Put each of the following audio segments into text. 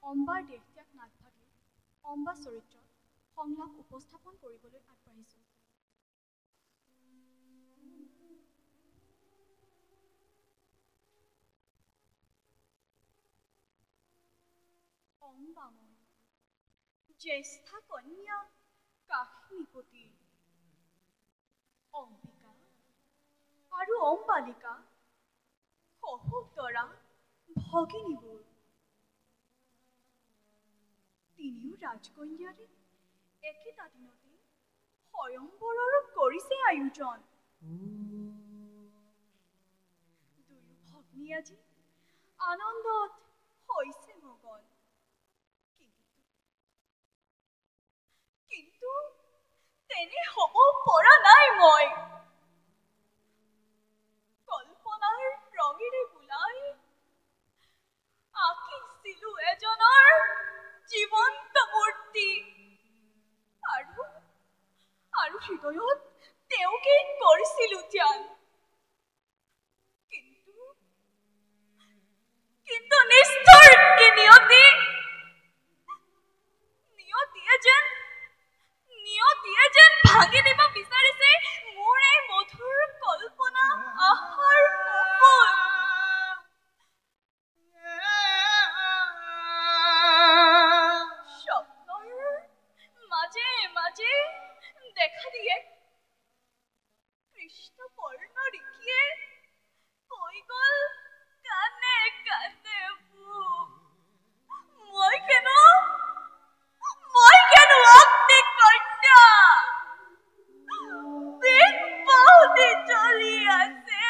অম্বাৰ দেহত্যাগ নাটভাগিৰ অম্বা চৰিত্ৰত সংলাপ উপস্থাপন কৰিবলৈ আগবাঢ়িছোঁ। অম্বাময় জ্যেষ্ঠা কন্যা কাহিনীপতিৰ অম্বিকা আৰু অম্বালিকা সহোদৰা ভগিনীবোৰ তিনিও ৰাজকন্যাৰে একেটা দিনতে স্বয়ম্বৰৰো কৰিছে আয়োজন। দুয়ো ভগ্নী আজি আনন্দত হৈছে মগন। কিন্তু তেনে হ'ব পৰা নাই মই। কল্পনাৰ ৰঙেৰে বোলাই আঁকিছিলো এজনৰ জীৱন্ত মূৰ্তি আৰু আৰু হৃদয়ত তেওঁকে কৰিছিলো ধ্যান। কিন্তু কিন্তু নিষ্ঠুৰ কি নিয়তি, নিয়তিয়ে যেন ভাঙি দিব বিচাৰিছে মোৰ এই মধুৰ কল্পনা আশাৰ সপোন। স্বপ্নৰ মাজে মাজে দেখা দিয়ে কৃষ্ণপৰ্ণ ঋষিয়ে কৈ গ'ল কাণে কাণে মোক, মই কেন অগ্নিকন্যা, বহুতে চলি আছে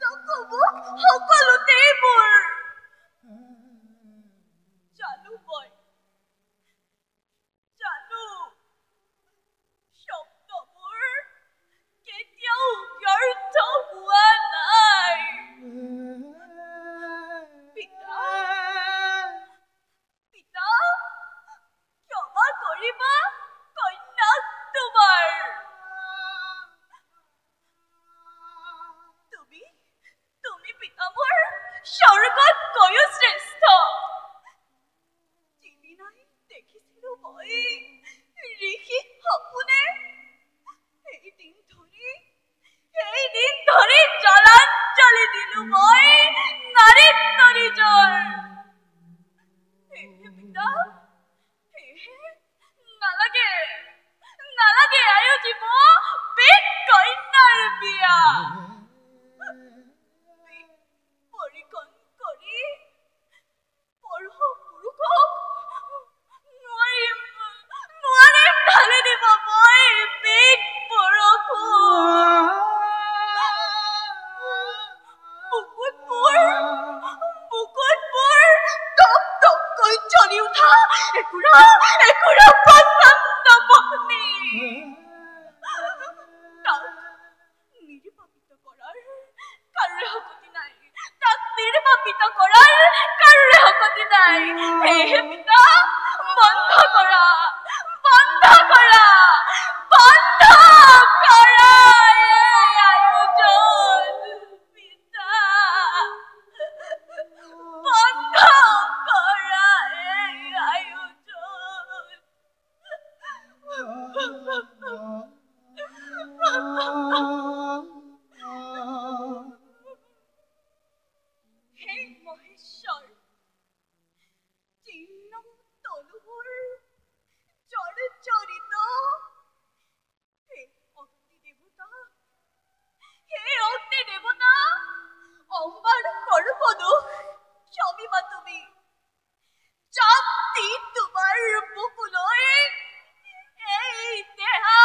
চকু মুখ সকলোতেই মোৰ। জানো মই, জানো স্বপ্নবোৰ কেতিয়াও ব্যৰ্থ হোৱা নাই। পিতা, পিতা, ক্ষমা কৰিবা কন্যাক তোমাৰ। তুমি তুমি পিতা মোৰ স্বৰ্গতকৈও শ্ৰেষ্ঠ। যিদিনাই দেখিছিলো মই ঋষি সপোনে, সেই দিন ধৰি জলাঞ্জলি দিলো মই নাৰীত্ব নিজৰ। সেয়েহে পিতা, সেয়েহে নালাগে, নালাগে আয়োজিব বেদ কন্যাৰ বিয়া। পৰিকণ কৰি পৰপুৰুষক নোৱাৰিম, নোৱাৰিম ঢালি দিব মই বেদ পৰশু। বুকুত মোৰ টপ টপকৈ জ্বলি উঠা একুৰা একুৰা প্ৰচণ্ড বহ্নি। তাক নিৰ্বাপিত কৰাৰ কাৰোৰে শকতি নাই, তাক নিৰ্বাপিত কৰাৰ কাৰোৰে শকতি নাই। সেয়েহে পিতা, বন্ধ কৰা, বন্ধ কৰা, বন্ধ কৰা এই আয়োজন। পিতা, বন্ধ কৰা এই আয়োজন। হে মহেশ্বৰ, জীৰ্ণ তনুবোৰ জৰ্জৰিত, হে অগ্নি দেৱতা, হে অগ্নি দেৱতা, অম্বাৰ সৰ্বদোষ ক্ষমিবা তুমি। জাপ দি তোমাৰ বুকুলৈ এই দেহা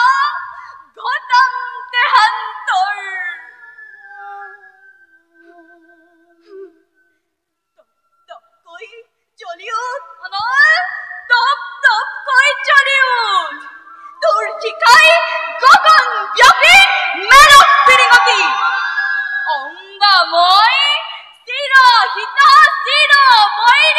ঘটাম দেহান্তৰ। টপ টপকৈ জ্বলি উঠ অনল, টপ টপকৈ জ্বলি উঠ। তোৰ শিখাই গগন ব্যাপী মেৰক ফিৰিঙতি। অম্বা মই চিৰ হিতা চিৰ বৈৰী।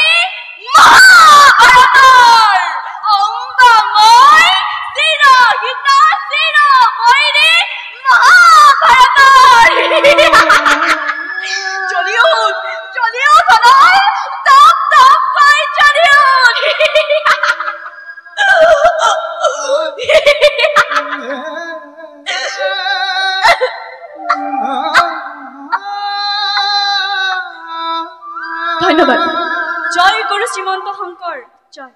ধন্যবাদ। জয় গুৰু শ্ৰীমন্ত শংকৰ জয়।